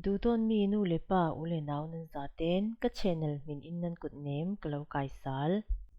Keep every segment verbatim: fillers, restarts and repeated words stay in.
Tutawnmi nu le pa, u le nau nan zaten ka channel hmin in nan kutnem ka lo kaisal.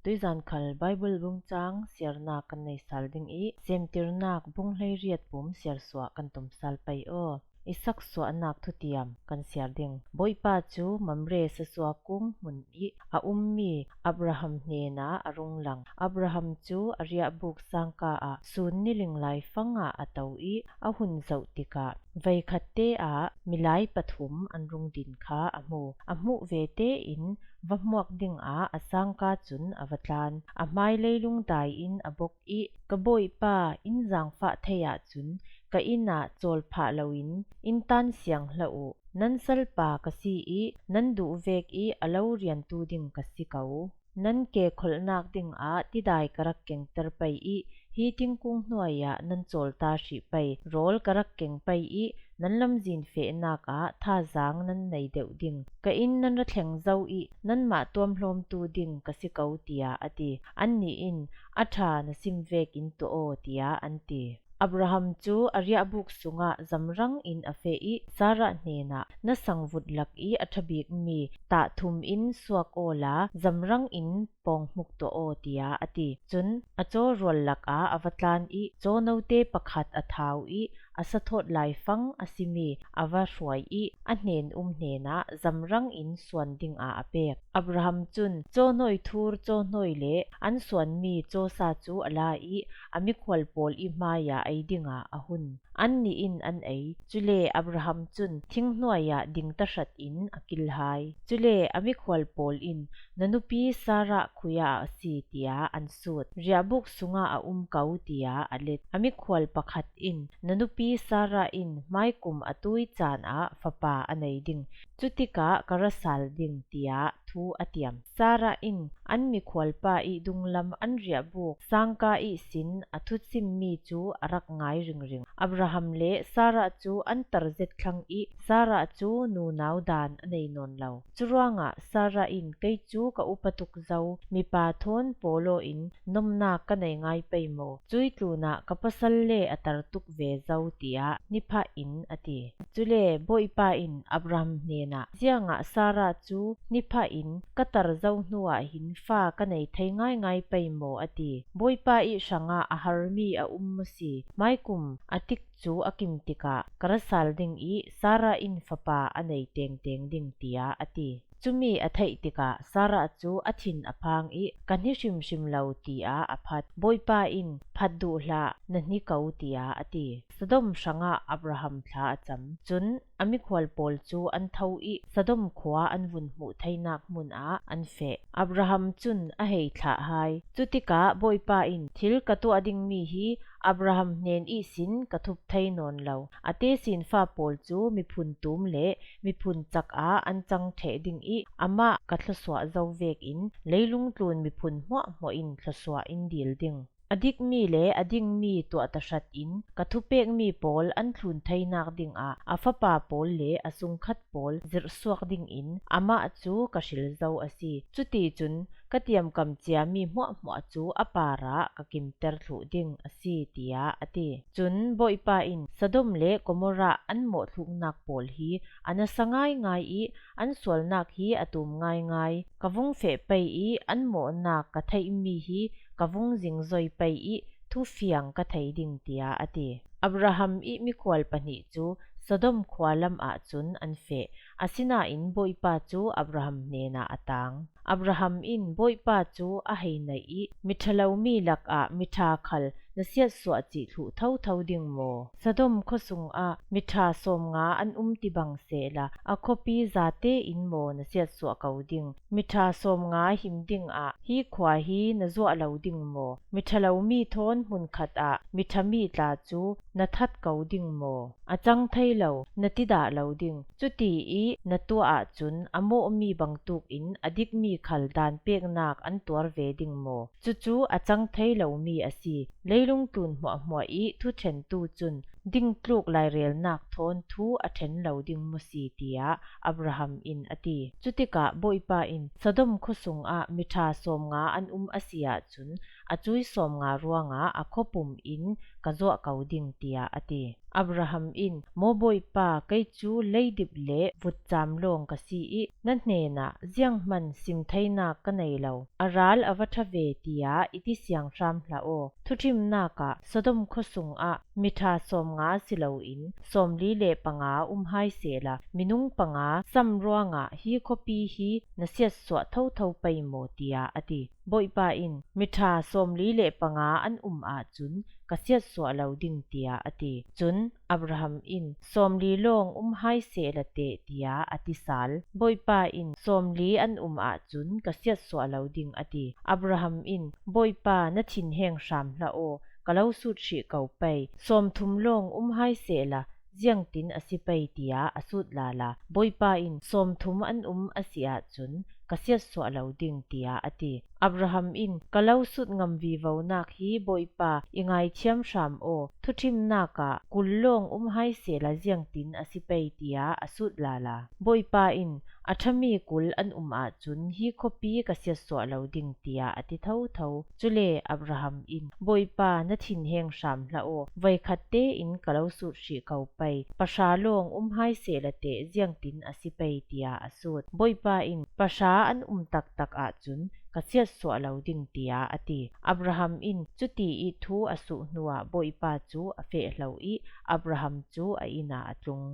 Tuizan khal Bible bungchang siarna kan nei sal ding i, Semtirnak bung hleiriat pum siarsuah kan tumsal pei aw. Isak suahnak thutiam kan siar ding. Bawipa cu Mamre sasuakung hmun i a ummi Abraham hnenah a rung lang. Abraham cu a riahbuk sangka ah sun niling laifangah a to i a hun zoh tikah, veikhatte ah milai pathum an rung din kha a hmu. A hmuh ve tein va hmuak dingah a sangka cun a va tlan. A hmai leilung dai in a bok i, "Ka bawipa, in zaangfah thei ahcun ka inn ah cawl phah loin in tan siang hlah uh. Nan salpa ka si i nan duh vek i a lo riantu ding ka si ko. Nan ke kholhnak dingah tidai ka rak kengter pei i hi thingkung hnuai ah nan cawl ta hrih pei. Rawl ka rak keng pei i nan lamzin fehnak ah thazaang nan nei deuh ding. Ka inn nan ra thleng zo i nanmah tuamhlawmtu ding ka si ko," tiah a ti. Annih in, "A ṭha na sim vekin tuah aw," tiah an ti. Abraham cu a riahbuk sungah zamrang in a feh i Sarah hnenah, "Na sangvut lak i a ṭha bikmi tah thum in suak awla zamrang in pawng hmuk tuah aw," tiah a ti. Cun a caw rual lakah a va tlan i caw note pakhat a thau i a sathawt laifang a simi a va hruai i a hnen um hnenah zamrang in suan dingah a pek. Abraham cun cawhnawi thur cawhnawi le an suanmi cawsa cu a la i a mikhual pawl i hmaiah ei dingah a hun. Annih in an ei. Cule Abraham cun thing hnuai ah ding tahratin a kil hai. Cule a mikhual pawl in, "Na nupi Sarah khui ah a si," tiah an sut. "Riahbuk sungah a um ko," tiah a let. A mikhual pakhat in, "Na nupi Sarah in hmaikum a tui caan ah fapa a nei ding. Cutikah ka ra sal ding," tiah thu a tiam. Sarah in an mikhualpa i dunglam an riahbuk sangka ihsin a thutsimmi cu a rak ngai ringring. Abraham le Sarah cu an tar zet thlang i Sarah cu nunau dan a nei nawn lo. Curuangah Sarah in, "Kei cu ka upa tuk zo, mipa thawn paw law in nomnak ka nei ngai pei maw? Cui tlunah ka pasal le a tar tuk ve zo," tiah hniphah in a ti. Cule Bawipa in Abraham hnenah, "Ziangah Sarah cu hniphah in ka tar zo hnuah hin fa ka nei thei ngaingai pei maw?" a ti. Bawipa i hrangah a harmi a um maw si? Hmaikum a tik cu a kim tikah ka ra sal ding i Sarah in fapa a nei tengteng ding, tiah a ti. Cumi a theih tikah Sarah cu a thin a phang i, "Ka hni hrimhrim lo," tiah a phat. Bawipa in, "Phat duh hlah, na hni ko," tiah a ti. Sodom hrangah Abraham thla a cam. Cun a mikhual pawl cu an tho i Sodom khua an vun hmuh theinak hmun ah an feh. Abraham cun a hei thlah hai. Cutikah Bawipa in, "Thil ka tuah dingmi hi Abraham hnen ihsin ka thup thei nawn lo. A tesinfa pawl cu miphun tum le miphun cak ah an cang ṭheh ding i amah ka thluasuah zo vekin leilung tlun miphun hmuahhmuah in thluasuah in dil ding. A dikmi le a dingmi tuah tahratin ka thupekmi pawl an thlun theinak dingah a fapa pawl le a sungkhat pawl zirhsuak dingin amah cu ka hril zo a si. Cuticun ka tiamkam ciami hmuahhmuah cu a parah ka kimter thluh ding a si," tiah a ti. Cun Bawipa in, "Sodom le Gomorrah an mawhthluknak pawl hi a nasa ngaingai i an sualnak hi a tum ngaingai. Ka vung feh pei i an mawhnak ka theihmi hi ka vung zingzoi pei i thufiang ka thei ding," tiah a ti. Abraham i mikhual pahnih cu Sodom khua lam ahcun an feh. Asinain Bawipa cu Abraham hnenah a tang. Abraham in Bawipa cu a hei naih i, "Miṭha lomi lakah miṭha khal na siatsuah cih thluh thotho ding maw? Sodom khuasung ah miṭha sawmnga an um ti bang sehla, a khuapi zate in maw na siatsuah ko ding? Miṭha sawmnga him dingah hi khua hi na zuah lo ding maw? Miṭha lomi thawn hmunkhat ah miṭhami tla cu na that ko ding maw? A cang thei lo, na tidah lo ding. Cuti i na tuah ahcun a mawhmi bangtuk in a dikmi khal dan peknak an tuar ve ding maw? Cucu a cang thei lomi a si. Leilung tlun hmuahhmuah i thuṭhentu cun dingtluk lairelnak thawn thu a ṭhen lo ding maw si, tiah Abraham in a ti. Cutikah Bawipa in, Sodom khuasungah miṭha sawmnga an um a si ahcun, a cui sawmnga ruangah a khuapum in ka zuah ko ding, tiah a ti. Abraham in, Maw Bawipa, kei cu leidip le vutcam lawng ka si i na hnenah zianghman sim theinak ka nei lo. A ral a va ṭha ve, tiah i ti sianghram hlah aw. Thuṭhimnak ah Sodom khuasungah miṭha sawmnga si loin sawmli le panga um hai sehla, minung panga sam ruangah hi khuapi hi na siatsuah thotho pei maw, tiah a ti. Bawipa in, Miṭha sawmli le panga an um ahcun ka siatsuah lo ding, tiah a ti. Cun Abraham in, Sawmli lawng um hai sehla teh, tiah a ti sal. Bawipa in, Sawmli an um ahcun ka siatsuah lo ding, a ti. Abraham in, Bawipa, na thinheng hram hlah aw, ka lo sut hrih ko pei. Sawmthum lawng um hai sehla, ziangtin a si pei, tiah a sut lala. Bawipa in, Sawmthum an um a si ahcun ka siatsuah lo ding, tiah a ti. Abraham in, Ka lo sut ngam vivonak hi Bawipa, i ngaithiam hram aw. Thuṭhimnak ah kul lawng um hai sehla, ziangtin a si pei, tiah a sut lala. Bawipa in, A ṭhami kul an um ahcun hi khuapi ka siatsuah lo ding, tiah a ti thotho. Cule Abraham in, Bawipa, na thinheng hram hlah aw, voikhat tein ka lo sut hrih ko pei. Pahra lawng um hai sehla teh, ziangtin a si pei, tiah a sut. Bawipa in, Pahra an um taktak ahcun ka siatsuah lo ding, tiah a ti. Abraham in cuti i thu a suh hnuah Bawipa cu a feh hlo i Abraham cu a inn ah a tlung.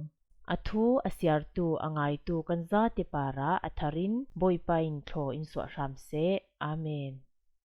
A thu a siartu, a ngaitu kan zate parah a thar in Bawipa in thlaw in suah hram seh. Amen.